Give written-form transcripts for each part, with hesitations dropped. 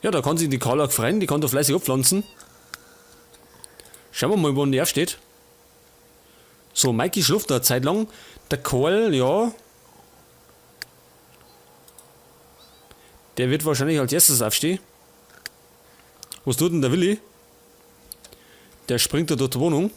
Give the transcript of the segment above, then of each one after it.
Ja, da kann sich die Carla freuen, die kann da fleißig abpflanzen. Schauen wir mal, wann die aufsteht. So, Mikey schläft da eine Zeit lang. Der Karl, ja. Der wird wahrscheinlich als erstes aufstehen. Was tut denn der Willi? Der springt da durch die Wohnung.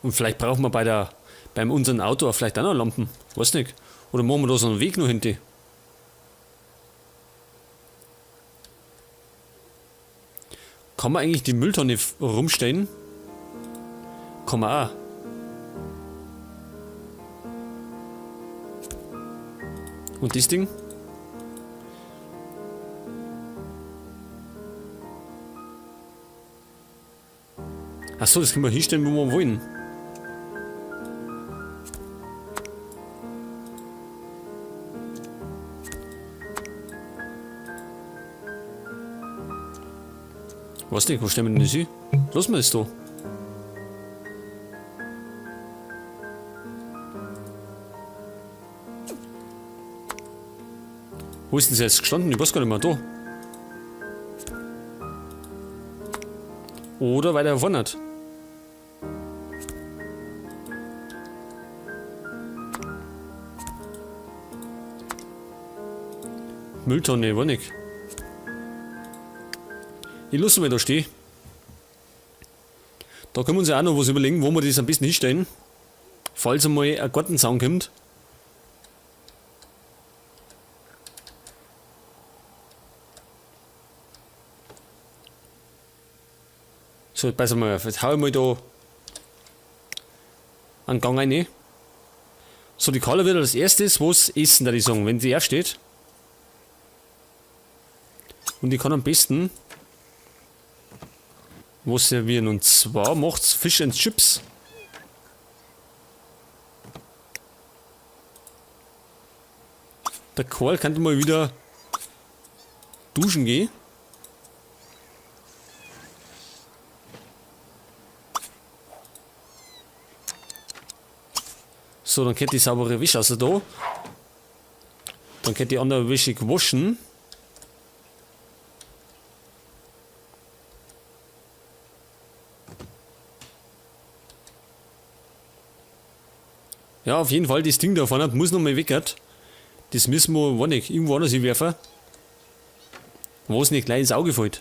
Und vielleicht brauchen wir beim unseren Auto auch vielleicht auch noch Lampen. Weiß nicht. Oder machen wir da so einen Weg noch hinter? Kann man eigentlich die Mülltonne rumstellen? Kann man auch. Und das Ding? Achso, das können wir hinstellen, wo wir wollen. Weiß nicht, wo stellen wir denn das hin? Lass mal das da. Wo ist denn das jetzt gestanden? Ich weiß gar nicht mehr. Da. Oder weiter vorne. Mülltonne, war nicht. Ich lasse mal da stehen. Da können wir uns ja auch noch was überlegen, wo wir das am besten hinstellen. Falls einmal ein Gartenzaun kommt. So, jetzt pass mal auf. Jetzt hau ich mal da einen Gang rein. So, die Carla wird als erstes was essen, da ich sagen, wenn sie aufsteht. Und die kann am besten was servieren. Und zwar macht's Fish and Chips. Der Karl kann mal wieder duschen gehen. So, dann geht die saubere Wäsche also da. Dann geht die andere Wäsche gewaschen. Ja, auf jeden Fall, das Ding da vorne muss noch mal weg. Das müssen wir, weiß nicht, irgendwo anders hinwerfen. Wo es nicht gleich ins Auge fällt.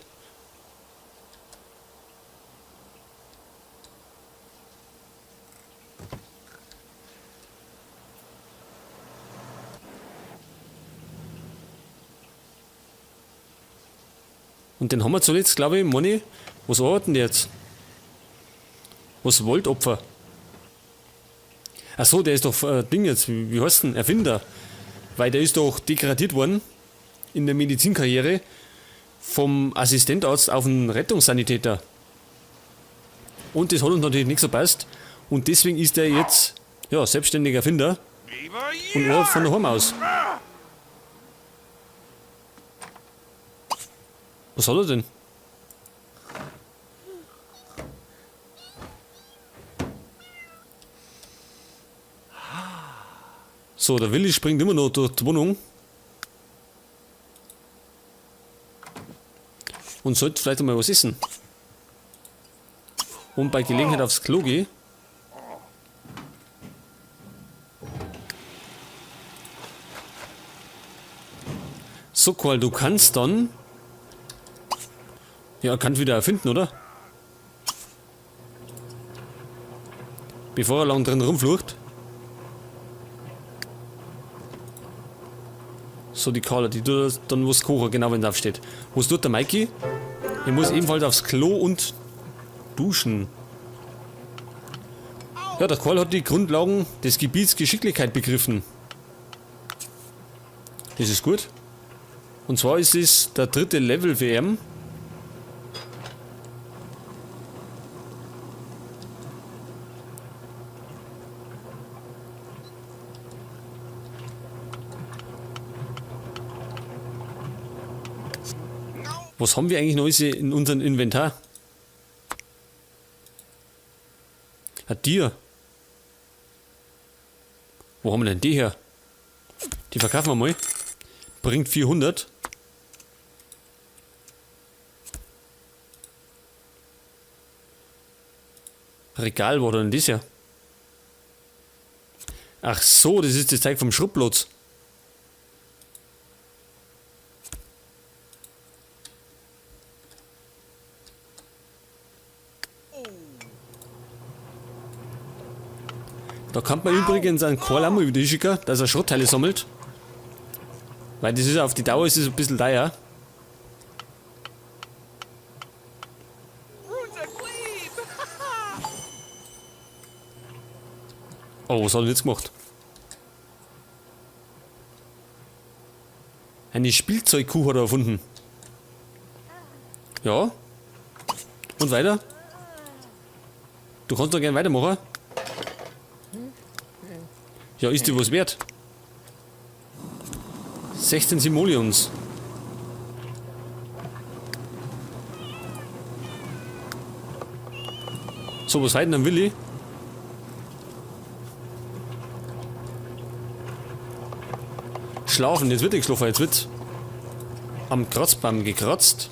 Und den haben wir zuletzt, glaube ich, Moni. Was war denn der jetzt? Was wollt Opfer? Ach so, der ist doch Ding jetzt, wie heißt denn? Erfinder. Weil der ist doch degradiert worden in der Medizinkarriere vom Assistentarzt auf den Rettungssanitäter. Und das hat uns natürlich nicht so passt. Und deswegen ist er jetzt, ja, selbstständiger Erfinder und arbeitet von daheim aus. Was hat er denn? So, der Willi springt immer noch durch die Wohnung. Und sollte vielleicht einmal was essen. Und bei Gelegenheit aufs Klo gehen. So, Karl, du kannst dann... Ja, kann wieder erfinden, oder? Bevor er lang drin rumflucht. So, die Carla, die tut dann was kochen, genau wenn es aufsteht. Was tut der Mikey? Er muss ebenfalls aufs Klo und duschen. Ja, der Karl hat die Grundlagen des Gebiets Geschicklichkeit begriffen. Das ist gut. Und zwar ist es der dritte Level für ihn. Was haben wir eigentlich Neues in unserem Inventar? Ein Tier. Wo haben wir denn die her? Die verkaufen wir mal. Bringt 400. Regal, wo hat denn das her? Ach so, das ist das Zeug vom Schrubblotz. Da kann man übrigens einen Karl auch mal wieder hinschicken, dass er Schrottteile sammelt. Weil das ist auf die Dauer ist es ein bisschen teuer. Oh, was hat er jetzt gemacht? Eine Spielzeugkuh hat er erfunden. Ja. Und weiter? Du kannst doch gerne weitermachen. Ja, ist die was wert? 16 Simoleons. So, was heute dann Willi? Schlafen, jetzt wird nicht geschlafen, jetzt wird am Kratzbaum gekratzt.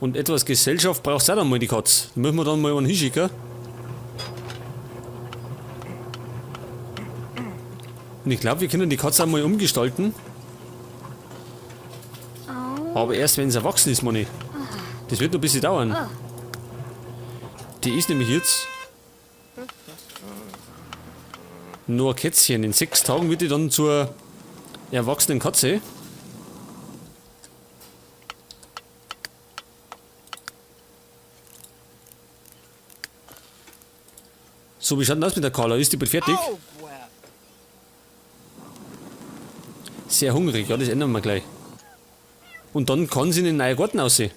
Und etwas Gesellschaft braucht auch dann mal die Katze. Da müssen wir dann mal einen hinschicken. Und ich glaub, wir können die Katze auch mal umgestalten. Aber erst wenn sie erwachsen ist, Moni. Das wird noch ein bisschen dauern. Die ist nämlich jetzt nur ein Kätzchen. In 6 Tagen wird die dann zur erwachsenen Katze. So, wie schaut denn das mit der Carla? Ist die bald fertig? Sehr hungrig, ja, das ändern wir gleich. Und dann kann sie in den neuen Garten aussehen.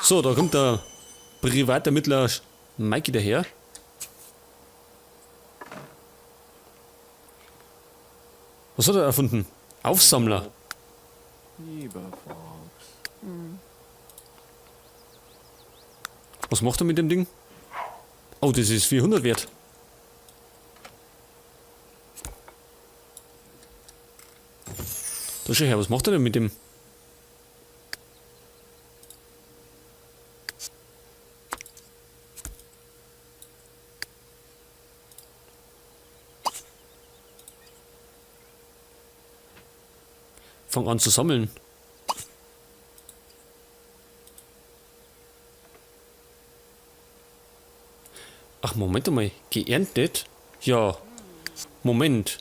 So, da kommt der Privatermittler Mikey daher. Was hat er erfunden? Aufsammler. Was macht er mit dem Ding? Oh, das ist 400 wert. Da schau her, was macht er denn mit dem? Fang an zu sammeln. Ach, Moment einmal. Geerntet? Ja. Moment.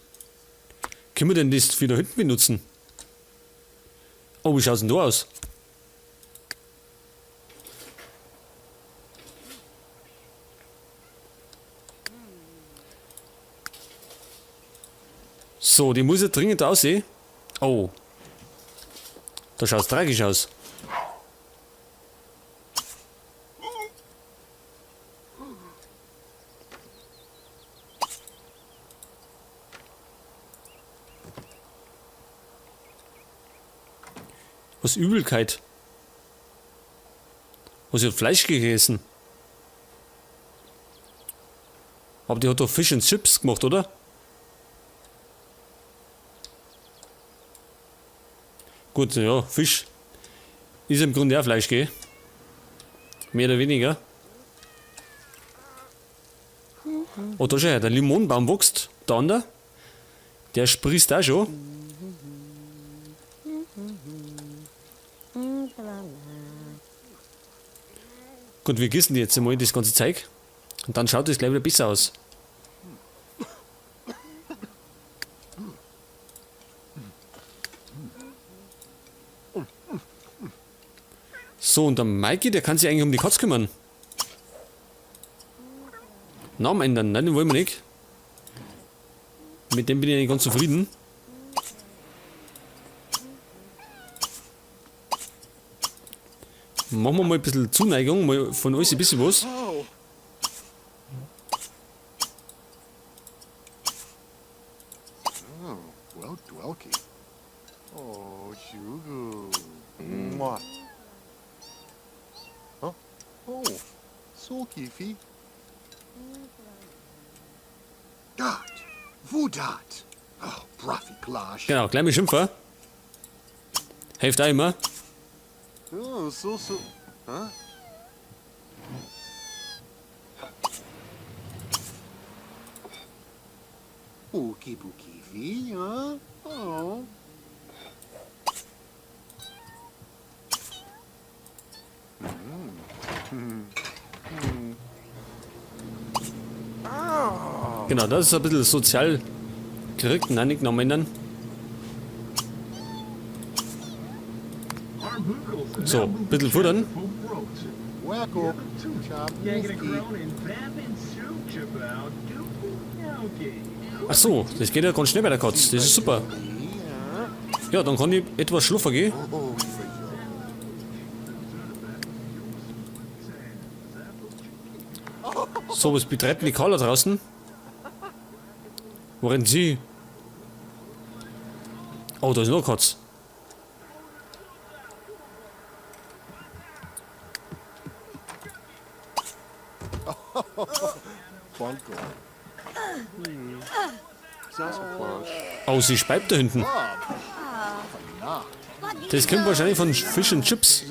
Können wir denn das wieder hinten benutzen? Oh, wie schaut's denn da aus? So, die muss ja dringend aussehen. Oh. Da schaut's tragisch aus. Was Übelkeit? Was, sie hat Fleisch gegessen? Aber die hat doch Fish and Chips gemacht, oder? Gut, ja, Fisch ist im Grunde auch Fleisch, gell? Mehr oder weniger. Oh, da schau her, der Limonenbaum wächst. Da an der. Der sprießt auch schon. Gut, wir gießen die jetzt einmal das ganze Zeug. Und dann schaut das gleich wieder besser aus. So, und der Mikey, der kann sich eigentlich um die Katze kümmern. Namen ändern, nein, den wollen wir nicht. Mit dem bin ich eigentlich ganz zufrieden. Machen wir mal ein bisschen Zuneigung, mal von uns ein bisschen was. Oh, Sulkifi. Dot. Vudat. Oh, Brafi Klash. Genau, gleich mit Schimpfer. Hilft auch immer. Oh, so, so. Huh? Ookie bookie huh? Oh. Genau, das ist ein bisschen sozial gerückt. Nein, nicht noch ändern. So, ein bisschen futtern. Wacko. Ach so, das geht ja ganz schnell bei der Katze. Das ist super. Ja, dann kann ich etwas schlafen gehen. So, was betreibt die Carla draußen? Wo rennt sie? Oh, da ist noch eine Katze. Oh, sie speibt da hinten. Das kommt wahrscheinlich von Fish and Chips.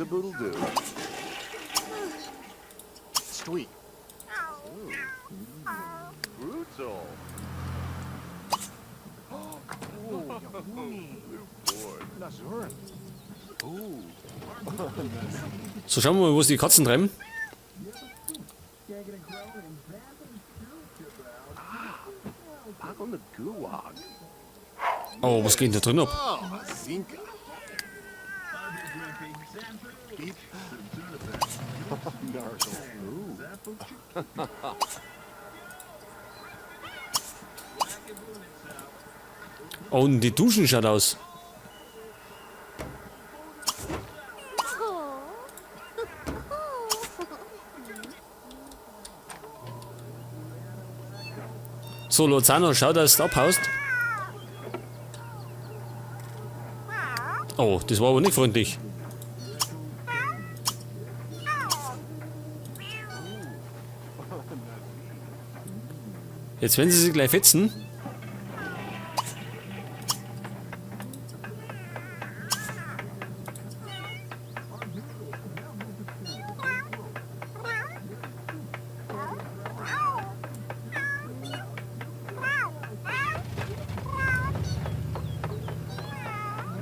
So, schauen wir mal, wo sie die Katzen treiben. Oh, was geht denn da drin ab? Oh, und die Duschen schaut aus. So, Lozano, schau, dass du abhaust. Oh, das war aber nicht freundlich. Jetzt werden sie sich gleich fetzen.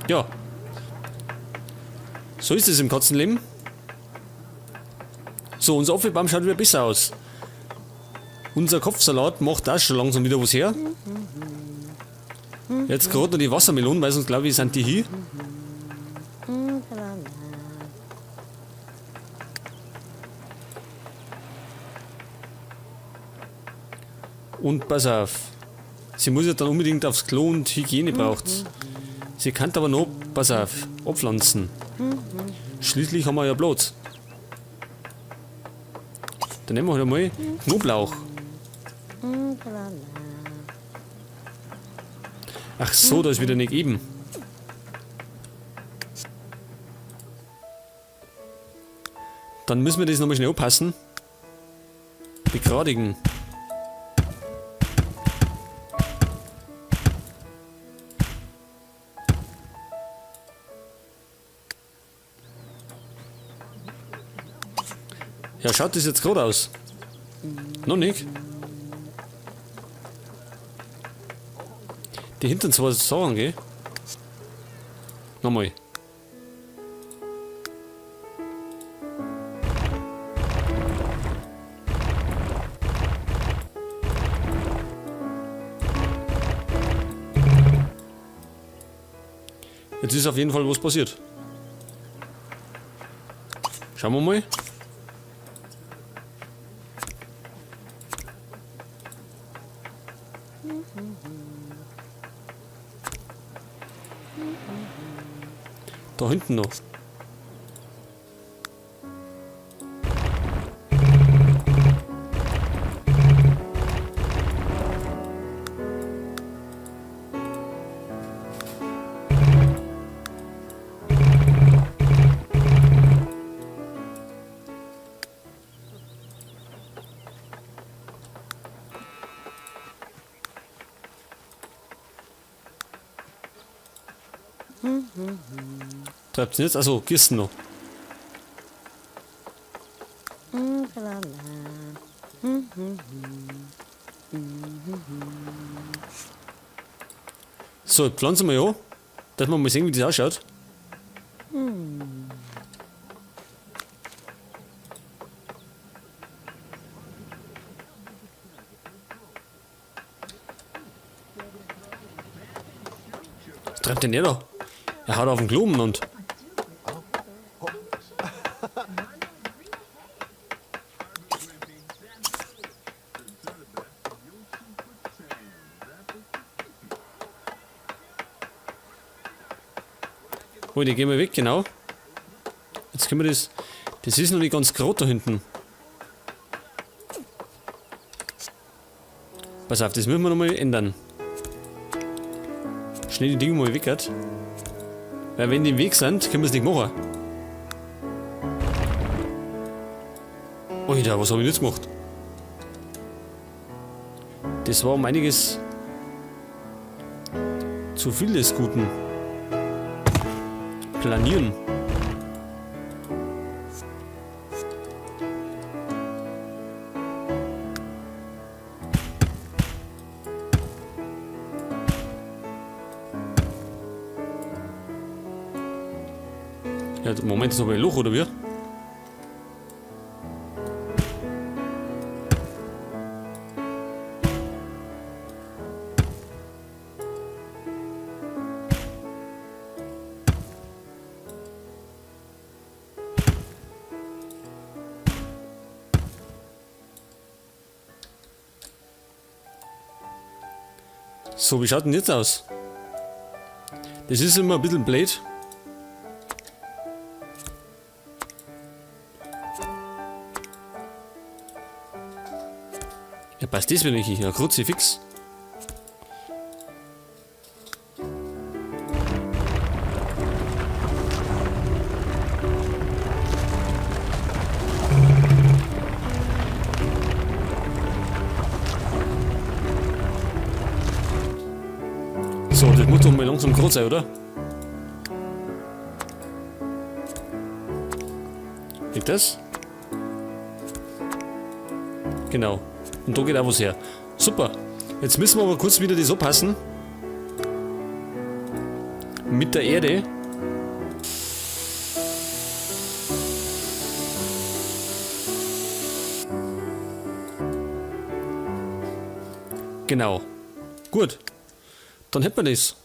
Ja. So ist es im Katzenleben. So, unser Apfelbaum schaut wieder besser aus. Unser Kopfsalat macht auch schon langsam wieder was her. Jetzt gerade noch die Wassermelonen, weil sonst glaube ich sind die hier. Und pass auf. Sie muss ja dann unbedingt aufs Klo und Hygiene braucht's. Sie kann aber noch, pass auf, abpflanzen. Schließlich haben wir ja Platz. Dann nehmen wir halt einmal Knoblauch. Ach so, da ist wieder nicht eben. Dann müssen wir das nochmal schnell anpassen. Begradigen. Ja, schaut das jetzt gerade aus? Noch nicht. Die hinteren zwei Sachen, gell? Nochmal. Jetzt ist auf jeden Fall was passiert. Schauen wir mal. Da hinten noch. Treibt jetzt? Also Kisten noch. So, pflanzen wir ja. Dass wir mal sehen, wie das ausschaut. Was treibt denn der da? Er haut auf den Globen und. Oh, die gehen wir weg, genau. Jetzt können wir das. Das ist noch nicht ganz gerade da hinten. Pass auf, das müssen wir nochmal ändern. Schnell die Dinge mal weg hat. Weil wenn die im Weg sind, können wir es nicht machen. Alter, was habe ich jetzt gemacht? Das war um einiges zu viel des Guten. Planieren. Ja, Moment, ist noch ein Loch, oder wie? So, wie schaut denn jetzt aus? Das ist immer ein bisschen blöd. Ja, passt das wieder nicht. Ja, Kruzifix. So, das muss doch mal langsam groß sein, oder? Liegt das? Genau. Und da geht auch was her. Super. Jetzt müssen wir aber kurz wieder das anpassen. Mit der Erde. Genau. Gut. Dann hätten wir das.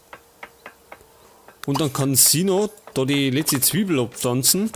Und dann kann sie noch da die letzte Zwiebel abpflanzen.